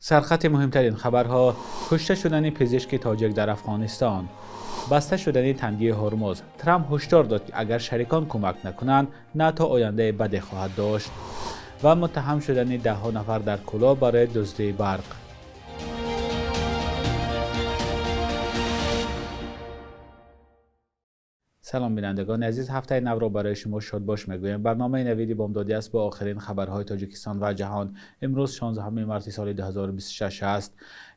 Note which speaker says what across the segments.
Speaker 1: Сархати муҳимтарин хабарҳо: кушта шудани пизишки тоҷик дар Афғонистон, баста шудани Танги Ҳурмуз. Трамп ҳушдор дод, ки агар шарикон кӯмак накунанд, НАТО оянда бадӣ хоҳад дошт, ва муттаҳам шудани даҳҳо нафар дар Кӯлоб барои дуздии барқ. Салом, бинандагони азиз, ҳафтаи навро барои шумо шодбош мегӯям. Барномаи Навиди Бомдодӣ аст бо охирин хабарҳои Тоҷикистон ва ҷаҳон. Имрӯз 16 марти соли 2026 аст.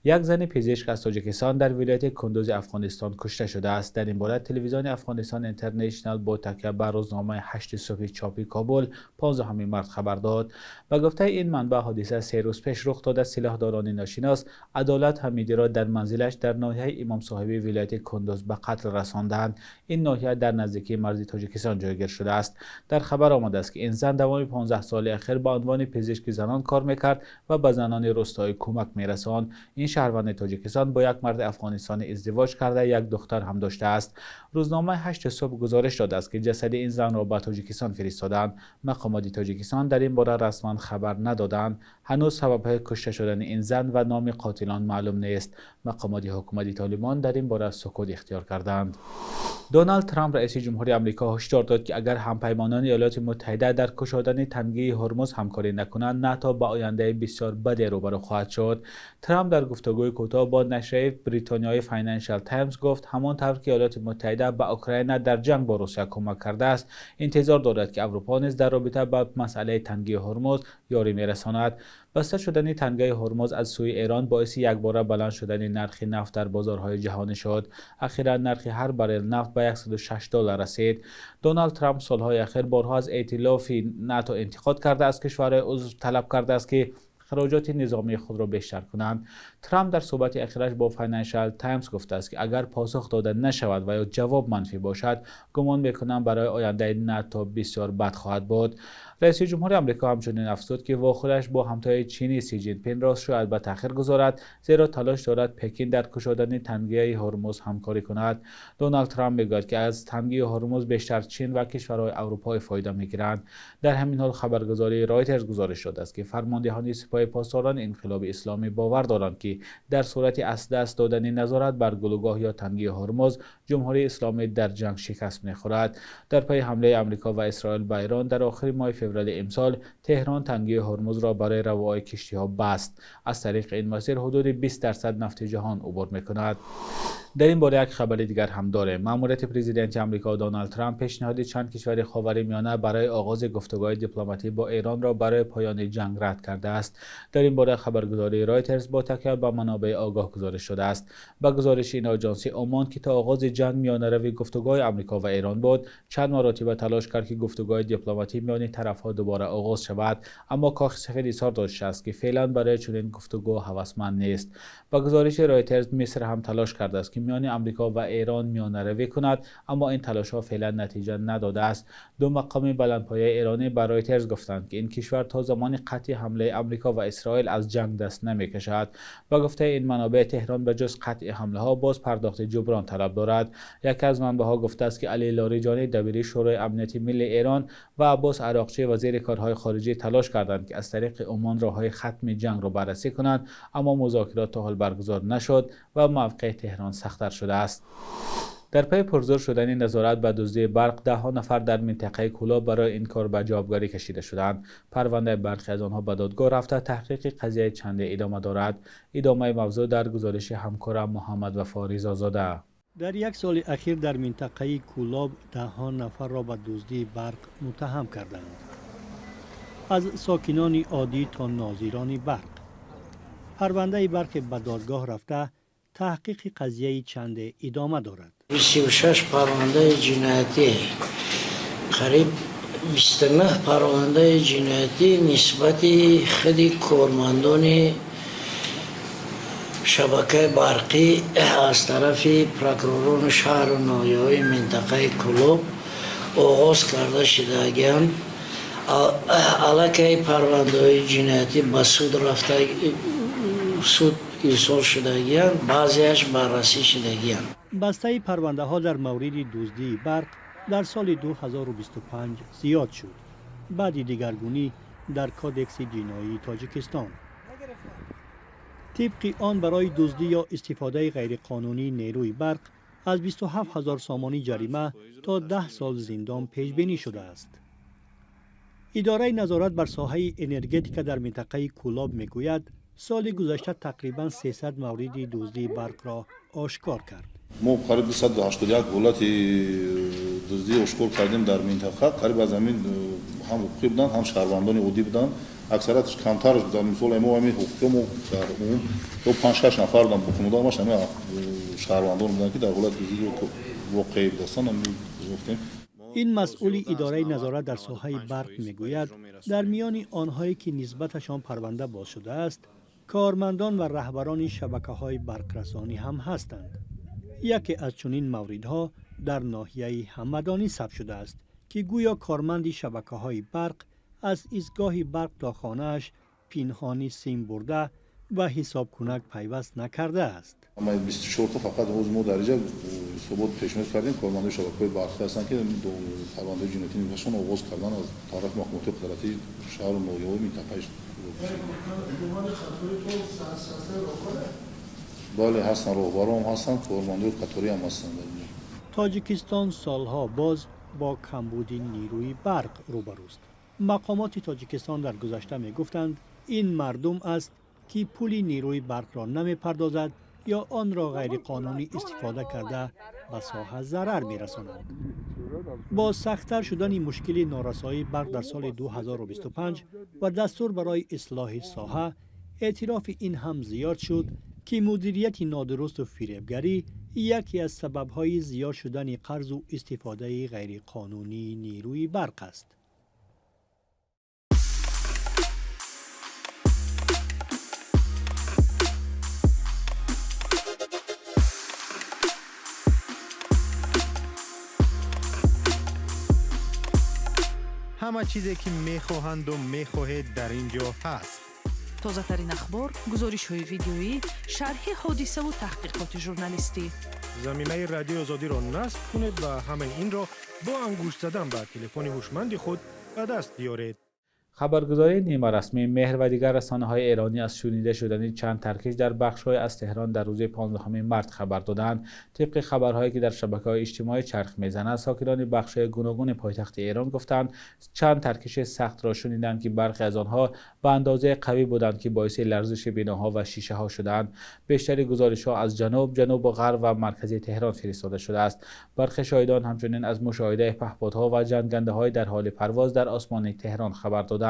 Speaker 1: Як зани пизишк аз Тоҷикистон дар вилояти Кундузи Афғонистон кушта шудааст. Дар ин бора телевизиони Афғонистон Интернешнал бо такя ба рӯзномаи «Ҳашти субҳи» чопи Кобул 15 март хабар дод. Ба гуфтаи ин манбаъ, ҳодиса 3 рӯз пеш рух додааст. Силоҳдорони ношинос Адолат Ҳамидиро дар манзилаш дар ноҳияи Имом Соҳибии вилояти Кундуз ба қатл расонданд. Ин ноҳия дар наздикии марзи Тоҷикистон ҷойгир шудааст. Дар хабар омадааст, ки ин зан давоми 15 соли охир ба унвони пизишки занон кор мекард ва ба занони рустоӣ кӯмак мерасонд. Ин шаҳрванди Тоҷикистон бо як марди афғонистонӣ издивоҷ карда, як духтар ҳам доштааст. Рӯзномаи «Ҳашти субҳ» гузориш додааст, ки ҷасади ин занро ба Тоҷикистон фиристоданд. Мақомоти Тоҷикистон дар ин бора расман хабар надоданд. Ҳанӯз сабабҳои кушта шудани ин зан ва номи қотилон маълум нест. Мақомоти ҳукумати Толибон дар ин бора сукут ихтиёр карданд. Доналд Трамп, раиси ҷумҳури Амрико, ҳушдор дод, ки агар ҳампаймонони Иёлоти Муттаҳида дар кушодани Тангии Ҳурмуз ҳамкорӣ накунанд, НАТО ба ояндаи бисёр баде рӯбарӯ хоҳад шуд. Трамп дар гуфтугӯи кӯтоҳ бо нашрияи бритониёи Financial Times гуфт, ҳамон тавр ки Иёлоти Муттаҳида ба Украина дар ҷанг бо Русия кӯмак кардааст, интизор дорад, ки Аврупо низ дар робита ба масъалаи Тангии Ҳурмуз ёрӣ мерасонад. Баста шудани Тангаи Ҳурмуз аз сӯи Эрон боиси якбора баланд шудани нархи нафт дар бозорҳои ҷаҳонӣ шуд. Ахиран нархи ҳар баррел нафт ба 106 доллар расид. Доналд Трамп солҳои ахир борҳо аз эътилофи НАТО интиқод карда, аз кишварҳои узв талаб кардааст, ки хароҷоти низомии худро бештар кунанд. Трамп дар суҳбати ахираш бо Financial Times гуфтааст, ки агар посух дода нашавад ва ё ҷавоб манфӣ бошад, гумон мекунам, барои ояндаи НАТО бисёр бад хоҳад буд. Раиси ҷумҳури Амрико ҳамчунин афзуд, ки вохӯраш бо ҳамтои чинӣ Си Ҷинпинро шояд ба таъхир гузорад, зеро талош дорад Пекин дар кушодани Тангияи Ҳурмуз ҳамкорӣ кунад. Доналд Трамп мегӯяд, ки аз Тангии Ҳурмуз бештар Чин ва кишварҳои аврупоӣ фоида мегиранд. Дар ҳамин ҳол, хабаргузории Ройтерс гузориш додааст, ки фармондеҳони Сипоҳи Посдорони Инқилоби Исломӣ бовар доранд, ки дар сурати аз даст додани назорат бар гулӯгоҳ ё Тангии Ҳурмуз, Ҷумҳурии Исломӣ дар ҷанг шикаст мехӯрад. Дар пайи ҳамлаи Амрико ва Исроил ба Эрон дар охири моҳи феврали имсол, Теҳрон Тангии Ҳурмузро барои равои киштиҳо баст. Аз тариқи ин масир ҳудуди 20% нафти ҷаҳон убур мекунад. Дар ин бора як хабари дигар ҳам дорем. Маъмурияти президенти Амрико Доналд Трамп пешниҳоди чанд кишвари Ховари Миёна барои оғози гуфтугӯҳои дипломатӣ бо Эронро барои поёни ҷанг рад кардааст. Дар ин бора хабаргузории Ройтерс бо такя ба манобеи огоҳ гузориш шудааст. Ба гузориши ин оҷонсӣ, Омон, ки то оғози ҷанг миёнарави гуфтугӯҳои Амрико ва Эрон буд, чанд маротиба талош кард, ки гуфтугӯҳои дипломатӣ миёни тарафҳо дубора оғоз шавад, аммо Кохи Сафед изҳор доштааст, ки феълан барои чунин гуфтугӯ ҳавасманд нест. Ба гузориши Ройтерс, Миср ҳам талош кардааст, ки миёни Амрико ва Эрон миёнаравӣ кунад, аммо ин талошҳо феълан натиҷа надодааст. Ду мақоми баландпояи эронӣ ба Ройтерс гуфтанд, ки ин кишвар то замони қатъи ҳамлаи Амрико ва Исроил аз ҷанг даст намекашад. Ба гуфтаи ин манобеъ, Теҳрон ба ҷуз қатъи ҳамлаҳо боз пардохти ҷуброн талаб дорад. Яке аз манбаъҳо гуфтааст, ки Али Лориҷонӣ, дабири Шӯрои Амнияти Миллии Эрон, ва Аббос Ароқчӣ, вазири корҳои хориҷӣ, талош карданд, ки аз тариқи Умон роҳҳои хатми ҷангро баррасӣ кунанд, аммо музокирот то ҳол баргузор нашуд ва мавқеи Теҳрон сахттар шудааст. Дар пайи пурзӯр шудани назорат ба дуздии барқ, даҳҳо нафар дар минтақаи Кӯлоб барои ин кор ба ҷавобгарӣ кашида шуданд. Парвандаи бархе аз онҳо ба додгоҳ рафта, таҳқиқи қазияи чанде идома дорад. Идомаи мавзӯъ дар гузориши ҳамкорам Муҳаммад Вафо Ризозода.
Speaker 2: Дар як соли ахир дар минтақаи Кӯлоб даҳҳо нафарро ба дуздии барқ муттаҳам карданд, аз сокинони оддӣ то нозирони барқ. Парвандаи бархе ба додгоҳ рафта, таҳқиқи қазияи чанде идома дорад.
Speaker 3: 36 парвандаи ҷиноятӣ, қариб 29 парвандаи ҷиноятӣ нисбати худи кормандони шабакаи барқӣ аз тарафи прокуророни шаҳру ноҳияҳои минтақаи Кӯлоб оғоз карда шудагианд. Аллакай парвандаҳои ҷиноятӣ ба суд рафта, суд ирсол шудагианд, баъзеаш баррасӣ шудагианд.
Speaker 2: Бастаи парвандаҳо дар мавриди дуздии барқ дар соли 2025 зиёд шуд, баъди дигаргунӣ дар Кодекси ҷиноии Тоҷикистон. Тибқи он, барои дуздӣ ё истифодаи ғайриқонунии нерӯи барқ аз 27 ҳазор сомонӣ ҷарима то 10 сол зиндон пешбинӣ шудааст. Идораи назорат бар соҳаи энергетика дар минтақаи Кӯлоб мегӯяд, соли гузашта тақрибан 300 мавриди дуздии барқро ошкор кард.
Speaker 4: Мо қариб 281 ҳолати дуздӣ ошкор кардем дар минтақа. Қариб аз ҳамин ҳам ҳуқуқӣ буданд, ҳам шаҳрвандони оддӣ буданд. Аксарияташ камтар, дар мисол мо ҳамин ҳуқуқӣ мо дар умум ё панҷ-шаш нафар буданд, боқимонда ҳамаш ҳамин шаҳрвандон буданд, ки дар ҳолати дуздӣ воқеӣ будастанд, гуфтем.
Speaker 2: Ин масъули идораи назорат дар соҳаи барқ мегӯяд, дар миёни онҳое ки нисбаташон парванда боз шудааст, кормандон ва раҳбарони шабакаҳои барқрасонӣ ҳам ҳастанд. Яке аз чунин мавридҳо дар ноҳияи Ҳамадонӣ сабт шудааст, ки гӯё корманди шабакаҳои барқ аз истгоҳи барқ то хонааш пинҳонӣ сим бурда ва ҳисобкунак пайваст накардааст.
Speaker 4: 24 фақат ҳозир мо дар инҷа ҳисобот пешниҳод кардем. Кормандои шабакаҳои барқӣ ҳастанд, ки парвандаи ҷиноятӣ нисбатшон оғоз кардан аз тарафи мақомоти қудратии шаҳру ноҳияҳои минтақаи. Бале, ҳастанд, роҳбаром ҳастанд, кормандои қаториам ҳастанд.
Speaker 2: Тоҷикистон солҳо боз бо камбуди нерӯи барқ рӯбарӯст. Мақомоти Тоҷикистон дар гузашта мегуфтанд, ин мардум аст, ки пули нерӯи барқро намепардозад ё онро ғайриқонунӣ истифода карда ба соҳа зарар мерасонанд. Бо сахттар шудани мушкили норасоии барқ дар соли 2025 ва дастур барои ислоҳи соҳа, эътирофи ин ҳам зиёд шуд, ки мудирияти нодурусту фиребгарӣ яке аз сабабҳои зиёд шудани қарзу истифодаи ғайриқонунии нерӯи барқ аст.
Speaker 5: Ҳама чизе ки мехоҳанду мехоҳед, дар ин ҷо ҳаст.
Speaker 6: Тозатарин ахбор, гузоришҳои видеоӣ, шарҳи ҳодисаву таҳқиқоти журналистӣ.
Speaker 5: Замимаи Радиои Озодиро насб кунед ва ҳамаи инро бо ангушт задан ба телефони ҳушманди худ ба даст биёред.
Speaker 1: Хабаргузории нимарасмии Меҳр ва дигар расонаҳои эронӣ аз шунида шудани чанд таркиш дар бахшҳое аз Теҳрон дар рӯзи 15 март хабар доданд. Тибқи хабарҳое ки дар шабакаҳои иҷтимоӣ чарх мезанад, сокинони бахшҳои гуногуни пойтахти Эрон гуфтанд, чанд таркиши сахтро шуниданд, ки бархе аз онҳо ба андозаи қавӣ буданд, ки боиси ларзиши биноҳо ва шишаҳо шуданд. Бештари гузоришҳо аз ҷануб, ҷанубу ғарб ва маркази Теҳрон фиристода шудааст. Бархе шоҳидон ҳамчунин аз мушоҳидаи паҳподҳо ва ҷангандаҳои дар ҳоли парвоз дар осмони Теҳрон хабар доданд.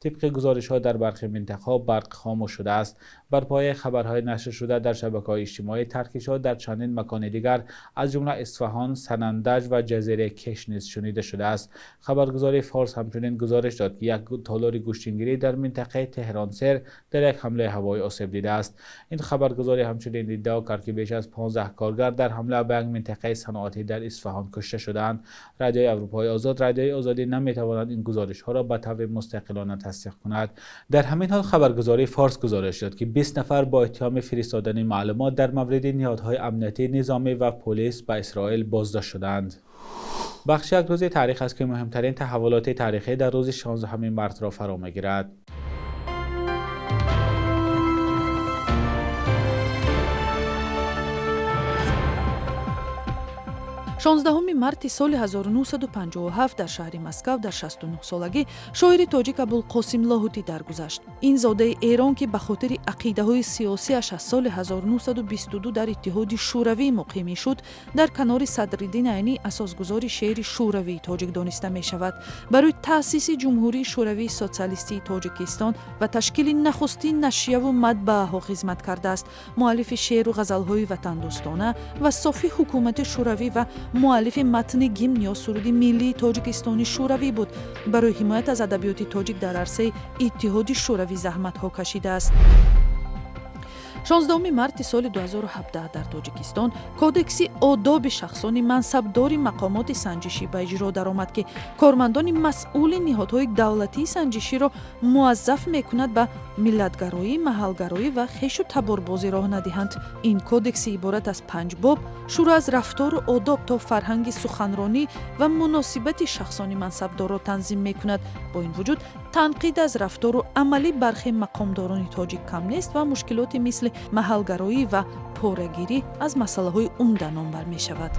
Speaker 1: Тибқи гузоришҳо, дар бархи минтақаҳо барқ хомӯш шудааст. Бар пояи хабарҳои нашршуда дар шабакаҳои иҷтимоӣ, таркишҳо дар чандин макони дигар, аз ҷумла Исфаҳон, Санандаҷ ва ҷазираи Кеш низ шунида шудааст. Хабаргузории Форс ҳамчунин гузориш дод, ки як толори гӯштингирӣ дар минтақаи Теҳронсер дар як ҳамлаи ҳавоӣ осеб дидааст. Ин хабаргузорӣ ҳамчунин иддао кард, ки беш аз 15 коргар дар ҳамла ба як минтақаи саноатӣ дар Исфаҳон кушта шудаанд. Радиои Аврупои Озод, Радиои Озодӣ, наметавонад ин гузоришҳоро ба таври мустақилона тасдиқ кунад. Дар ҳамин ҳол, хабаргузории Форс гузориш дод, ки 20 нафар бо иттиҳоми фиристодани маълумот дар мавриди ниҳодҳои амниятӣ, низомӣ ва полис ба Исроил боздошт шуданд. Бахши як рӯзи таърих аст, ки муҳимтарин таҳаввулоти таърихӣ дар рӯзи 16 мартро фаро мегирад.
Speaker 6: 16 марти соли 1957 дар шаҳри Москав дар 69 солагӣ шоири тоҷик Абулқосим Лоҳутӣ даргузашт. Ин зодаи Эрон, ки ба хотири ақидаҳои сиёсиаш аз соли 1922 дар Иттиҳоди Шӯравӣ муқимӣ шуд, дар канори Садриддин Айнӣ асосгузори шеъри шӯравии тоҷик дониста мешавад. Барои таъсиси Ҷумҳурии Шӯравии Социалистии Тоҷикистон ва ташкили нахустин нашрияву матбааҳо хизмат кардааст. Муаллифи шеъру ғазалҳои ватандӯстона ва софи ҳукумати Шӯравӣ ва муаллифи матни гимн ё суруди миллии Тоҷикистони Шӯравӣ буд. Барои ҳимоят аз адабиёти тоҷик дар арсаи Иттиҳоди Шӯравӣ заҳматҳо кашидааст. 16 марти соли 2017 дар Тоҷикистон Кодекси одоби шахсони мансабдори мақомоти санҷишӣ ба иҷро даромад, ки кормандони масъули ниҳодҳои давлатии санҷиширо муаззаф мекунад ба миллатгароӣ, маҳалгароӣ ва хешу таборбозӣ роҳ надиҳанд. Ин кодекси иборат аз панҷ боб, шурӯъ аз рафтору одоб то фарҳанги суханронӣ ва муносибати шахсони мансабдорро танзим мекунад. Бо ин вуҷуд, Танқид аз рафтору амали бархе мақомдорони тоҷик кам нест ва мушкилоти мисли маҳалгароӣ ва порагирӣ аз масъалаҳои умда номбар мешавад.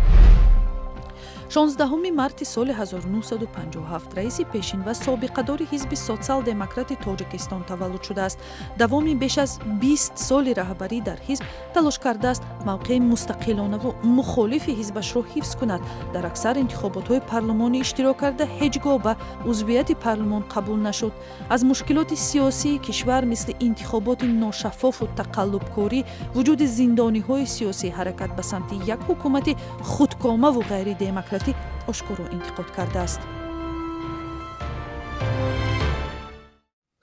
Speaker 6: 16 марти соли 1957 раиси пешин ва собиқадори Ҳизби Социал-демократи Тоҷикистон таваллуд шудааст. Давоми беш аз 20 соли раҳбарӣ дар ҳизб талош кардааст мавқеи мустақилонаву мухолифи ҳизбашро ҳифз кунад. Дар аксар интихоботҳои парлумонӣ иштирок карда, ҳеҷ гоҳ ба узвияти парлумон қабул нашуд. Аз мушкилоти сиёсии кишвар, мисли интихоботи ношаффофу тақаллубкорӣ, вуҷуди зиндониҳои сиёсӣ, ҳаракат ба самти як ҳукумати худкомаву ғайридемократӣ ошкоро интиқод кардааст.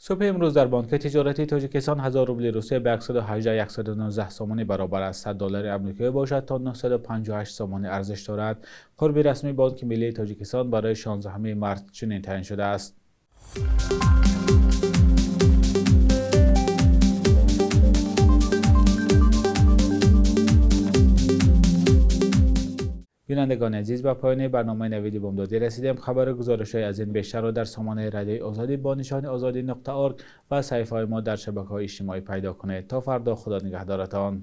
Speaker 1: Субҳи имрӯз дар Бонки тиҷоратии Тоҷикистон 1000 рубли Русия ба 118-119 сомонӣ баробар аст. 100 доллари амрикоӣ бошад, то 958 сомонӣ арзиш дорад. Қурби расмии Бонки миллии Тоҷикистон барои 16 март чунин таъин шудааст. Бинандагони азиз, ба поёни барномаи Навиди Бомдодӣ расидем. Хабару гузоришҳои аз ин бештарро дар сомонаи Радиои Озодӣ бо нишони озодӣ.org ва саҳифаҳои мо дар шабакаҳои иҷтимоӣ пайдо кунед. То фардо, Худо нигаҳдоратон.